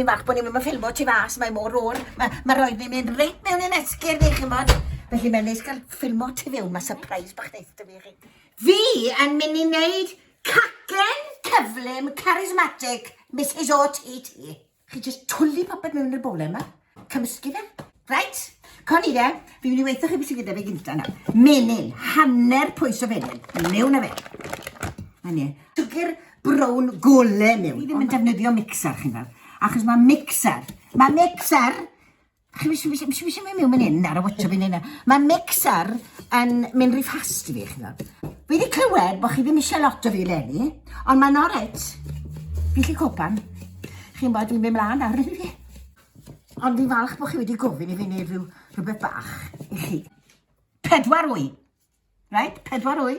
Fi'n falch bod ni'n mynd ffilmo tu fas, mae mor oer. Mae ma roed ni'n mynd reit mewn i'n esgyrn ni, chi'mod. Felly mae'n neis cael ffilmo tu fewn, mae surprise bach neis 'da fi i chi. Fi yn mynd i wneud cacen cyflym charismatic Mrs OTT. Chi jyst twlu popeth mewn i'r bowlen 'ma, cymysgu fe. Reit, co ni de, fi'n mynd i weithio chi beth sydd gyda fi gynta nawr. Menyn, hanner pwys o fenyn, mewn â fe. Na ni. Siwgr brown gole mewn. Fi ddim yn defnyddio mixer, chi'n gweld. Achos mae mixer, mae mixer Chi eisiau mynd mewn fan hyn ar y watcha fi'n neud Mae mixer yn mynd rhy fast i fi, chi'n gweld. Fi wedi clywed bod chi ddim eisiau lot o fi eleni, ond mae'n oret. Fi lli copan. Chi'n bod, fi'n mynd mlaen ar fi. Ond fi'n falch bod chi wedi gofyn i fi wneud rhyw, rhywbeth bach i chi. Pedwar wy. Right, pedwar wy.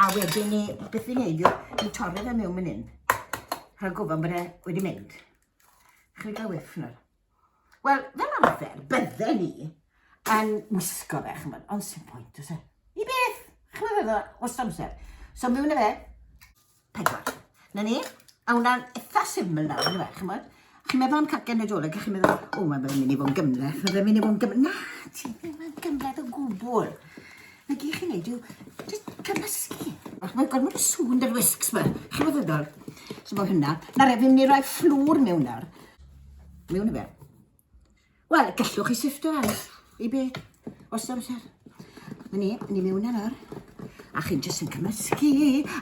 A wedyn ni, beth fi'n neud yw, fi'n torri fe mewn fan hyn. Rhaid gofyn bod e wedi mynd. Chi'n cael whiff nawr. Wel, fel arfer, bydden ni yn wisgo fe, chymod, ond sy'n pwynt, oes e? I beth? Chymod fe, os amser. So, mewn â fe, pedwar. Na ni, a hwnna'n eitha syml nawr, ynddo fe, chymod? Chi'n meddwl am cacen Nadolig, a chi'n meddwl, o, mae fe'n mynd i fod yn gymhleth, mae fe'n mynd i fod yn gymhleth. Na, ti ddim yn gymhleth o gwbl. Na gyd chi'n neud yw just cymysgu. Mae gormod o sŵn dy'r whisks ma. Chi'n meddwl? So mae hynna. Na re, fi'n mynd i roi fflwr mewn nawr. Mewn i fe. Wel, gallwch chi sifftio fe. I be? Os amser. Na ni, ni mewn ar nawr. A chi'n jyst yn cymysgu,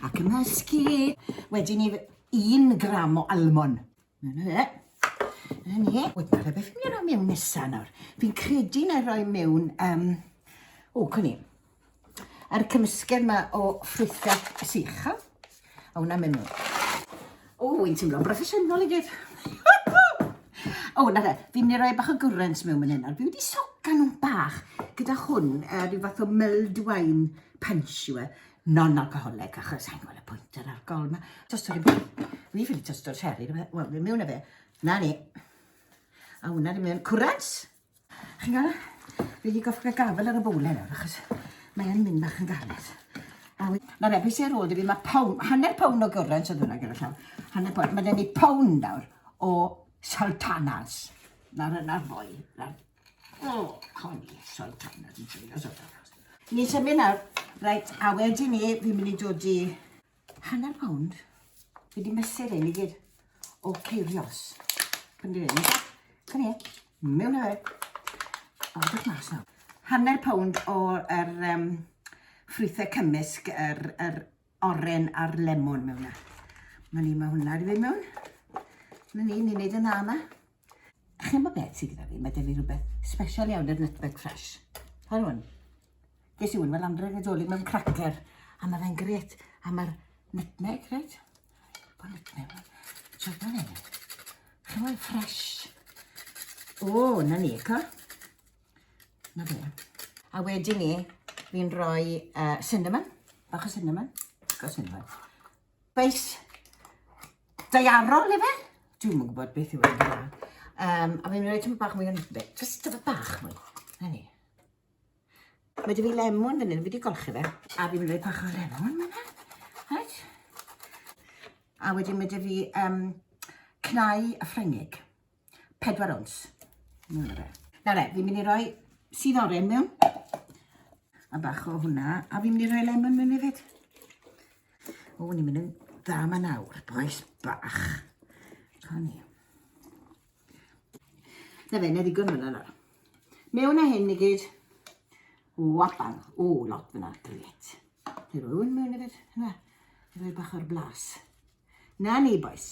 a cymysgu. Wedyn ni un gram o almon. Na fe. Na ni. Wedyn, na beth fi'n mynd i roi mewn nesa nawr. Fi'n credu na roi mewn... Um, o, cwn i. A'r cymysgedd 'ma o ffrwythau sych. A hwnna'n mynd mewn. O, wy'n teimlo'n broffesiynol i gyd. O, na fe, fi'n mynd i roi bach o gwrrent mewn fan hyn. Fi wedi soca nhw'n bach gyda hwn, rhyw fath o mulled wine punch yw e. Non-alcoholic, achos sa'n gweld y pwynt yr alcohol yma. Tosto'r i Fi ffili tosto'r sherry. Wel, mewn â fe. Na ni. A hwnna di mewn. Cwrrent! Chi'n gael? Fi wedi gorfod cael gafel ar y bowlen nawr, achos mae e'n mynd bach yn galed. A na fe, beth sy'n ar ôl i fi, mae pound, hanner pound o gyrrent oedd hwnna gyda llaw. Hanner pound. Mae gen i pound nawr o sultanas. Nawr yna'r boi. Nawr, o, hon i, sultanas, yn joio sultanas. Ni'n symud nawr, reit, a wedyn ni, fi'n mynd i dod i Hanner pownd. Fi di mesur ein i gyd. O ceirios. Pan di fynd. Come here. Mewn â fe. O, beth mas nawr. Hanner pownd o'r er, um, ffrwythau cymysg, yr, er, oren a'r lemon mewn na. Mae ni, mae hwnna wedi fynd mewn. Na ni, ni'n neud yn dda yma. Chi'n bod beth sydd gyda fi? Mae dyfu rhywbeth special iawn i'r nutmeg fresh. Hwn hwn. Ges i hwn fel anrheg Nadolig mewn cracker. A mae fe'n gret. A mae'r nutmeg, reit? Bo nutmeg. Ti'n gwybod hyn? Chi'n gwybod, fresh. O, na ni, co. Na fe. A wedyn ni, fi'n rhoi uh, cinnamon. Bach o cinnamon. Go cinnamon. Beis daearol, efe? Dwi'm yn gwybod beth yw e. Um, a fi'n rhoi tyma bach mwy o nutmeg. Just tyma bach mwy. Na ni. Mae dy fi lemon fan hyn, fi wedi golchi fe. A fi'n mynd i roi bach o lemon yna. Right. A wedyn mae dy fi um, cnau a Ffrengig. 4 ons. Mewn fe. Nawr e, fi'n mynd i roi sydd oren mewn. A bach o hwnna. A fi'n mynd i roi lemon mewn hefyd. O, ni'n mynd yn dda ma nawr, boes bach. Co ni. Na fe, na ddigon fyna nawr. Mewn â hyn i gyd. Wabang. O, lot fyna. Gret. Neu roi hwn mewn hefyd. Yna. Rhoi bach o'r blas. Na ni, boys.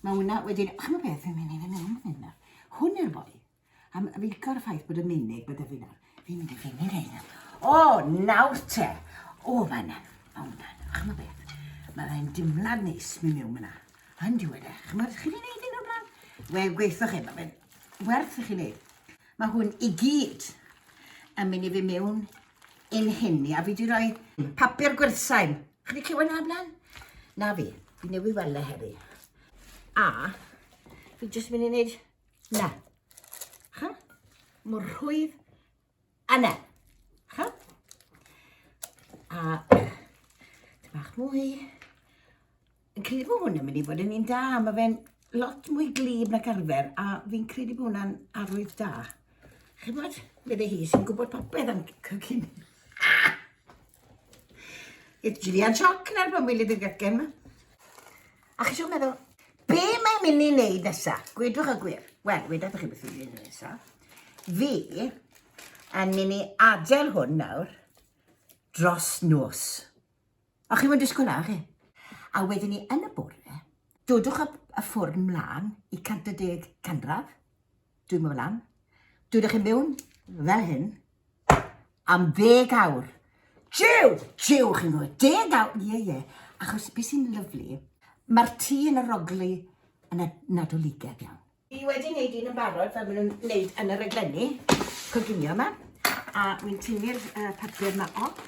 Mae hwnna wedi... Chymod beth fi'n mynd i fynd mewn fan hyn Hwn yw'r boi. A fi'n licio'r ffaith bod y menig bod y fi nawr. Fi'n mynd i fynd i'r hyn. O, nawr te. O, mae'n... O, mae'n... Chymod beth? Mae fe'n dimlad neis mynd mewn fyna. Yn diwedd e. Chymod, chi wedi gwneud un o'r blaen? Wel, gweithio chi, mae fe'n werth i chi wneud. Mae hwn i gyd yn mynd i fi mewn i'n hyn i, a fi wedi rhoi papur gwrthsain. Chi wedi clywed na blaen? Na fi, fi newydd weld e heddi. A fi jyst mynd i wneud na. Cha? Mor rhwydd Yna. Cha? A bach mwy. Yn credu bod hwn yn mynd i fod yn un da. Mae fe'n... lot mwy glib nac arfer, a fi'n credu bod hwnna'n arwydd da. Chibod, medde hi sy'n gwybod popeth am cogin. It's Gillian Sioc na'r pan wylydd y gacen yma. A chi eisiau meddwl, be mae'n mynd i wneud nesa? Gwedwch y gwir. Wel, wedaf chi beth i'n mynd i nesa. Fi yn mynd i adael hwn nawr dros nos. A chi moyn disgwyl na, chi? A wedyn ni yn y bore, dodwch y, y ffwrn mlaen i 110 canradd, dwi'n mynd lan, dodwch chi mewn fel hyn, am ddeg awr. Jiw! Jiw, chi'n gwybod, deg awr, ie, ie. Achos beth sy'n lyflu, mae'r tŷ yn arogli yn y nadoligedd iawn. Fi wedi wneud un yn barod fel maen nhw'n wneud yn y rhaglenni coginio yma. A wy'n tynnu'r uh, papur yma off.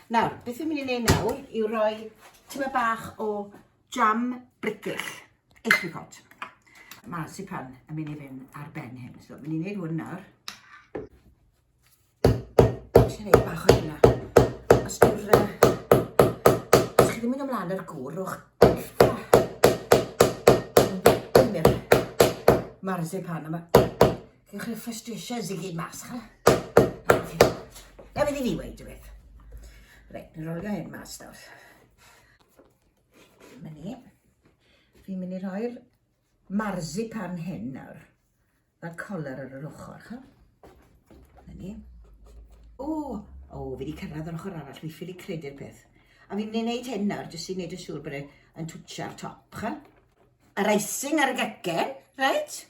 Nawr, beth fi'n mynd i wneud nawr yw rhoi tyma bach o jam bricyll, apricot. Marzipan yn mynd i fynd ar ben hyn. So, mynd i wneud hwn nawr. Eisiau gwneud bach o hynna. Os yw'r... Os chi ddim yn ymlaen ar gŵr, rhowch extra ddim i'r marzipan yma. Gewch chi'r frustrations i gyd mas, cha? Na fydd i fi weid y beth. Reit, ni'n rolio hyn mas nawr. Dyma ni. Fi'n mynd i rhoi'r marzipan hyn nawr. Fel coler ar yr ochr, cha? Na ni. O, o, fi wedi cyrraedd yr ochr arall, fi ffili credu'r peth. A fi'n mynd i wneud hyn nawr, jyst i wneud yn siŵr bod e yn twtsio'r top, cha? Yr icing ar y gacen, reit?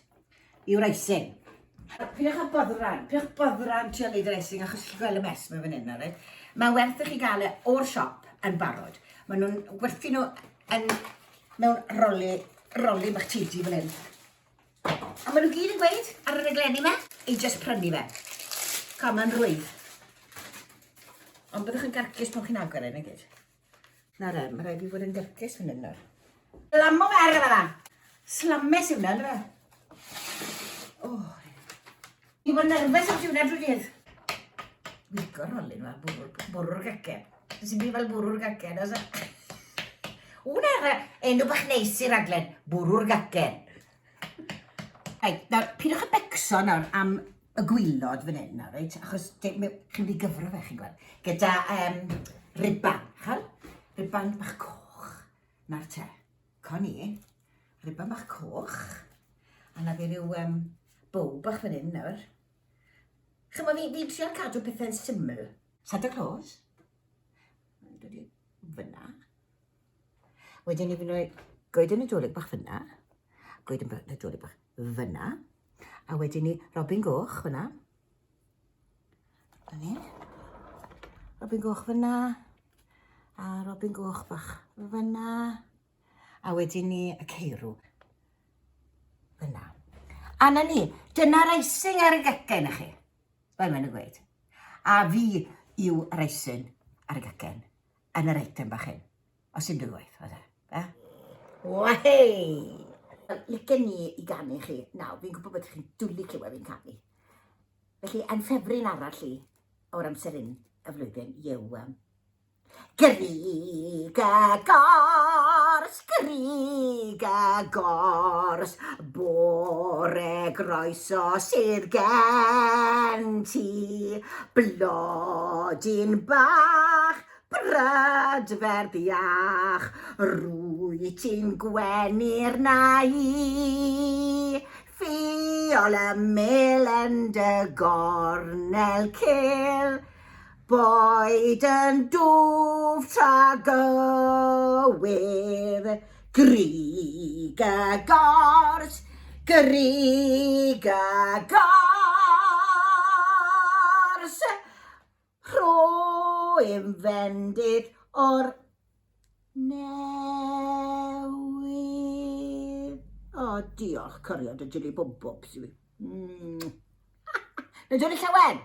Yw'r icing. Pidwch â boddran, pidwch boddran trio wneud yr icing, achos chi'n gweld y mess mae fan hyn nawr, reit? Mae'n werth i chi gael e o'r siop yn barod. Maen nhw'n gwerthu nhw yn, mewn roli, roli bach tidy fel hyn. A maen nhw gyd yn gweud ar y rhaglenni yma i just prynu fe. Ca, mae'n rwydd. Ond byddwch yn garcus pan chi'n agor e, nag yd? Na re, mae rhaid i fod yn garcus fan hyn nawr. Slamo fe ar y fanna! Slames yw hwnna, ynddo fe? Oh, Fi'n bod yn nerfus am hwnna drwy dydd. Wico rolyn yma, bwrw'r gacen. Sy'n byd fel bwrw'r gacen, oes e? Wna enw bach neis i raglen, bwrw'r gacen. Reit, nawr, pidwch â becso nawr am y gwylod fan hyn nawr, reit? Achos chi'n mynd i gyfro fe, chi'n gweld. Gyda um, riban, chal? Riban bach coch. Na'r te. Co ni. Riban bach coch. A na fi ryw um, bow bach fan hyn nawr. Chymod, fi'n fi trial cadw pethau'n syml. Santa Claus. Mae'n dod i fyna. Wedyn ni fi'n rhoi goeden Nadolig bach fyna. Goeden Nadolig bach fyna. A wedyn ni Robin Goch fyna. Na ni. Robin Goch fyna. A Robin Goch bach fyna. A wedyn ni y ceirw fyna. A na ni, dyna'r icing ar y gacen i chi. Fel maen nhw'n gweud. A fi yw yr icing ar y gacen yn yr eitem bach hyn. Os unrhyw waith, oedd e. Eh? Wahey! Licen ni i ganu chi. Nawr, fi'n gwybod bod chi'n dwlu clywed fi'n canu. Felly, yn ffefryn arall i o'r amser hyn y flwyddyn yw um, Grig y gors, grig y gors, bore groeso sydd gen ti, blodyn bach, brydferth iach, rwy ti'n gwenu'r na i. Ffiol y melen dy gornel cul, Boed yn dwf tragywydd, Grug y gors, grug y gors, Rho im fendith o'r newydd. O, diolch, cariad y jili bob bob sydd. Mm. Nadolig Llawen!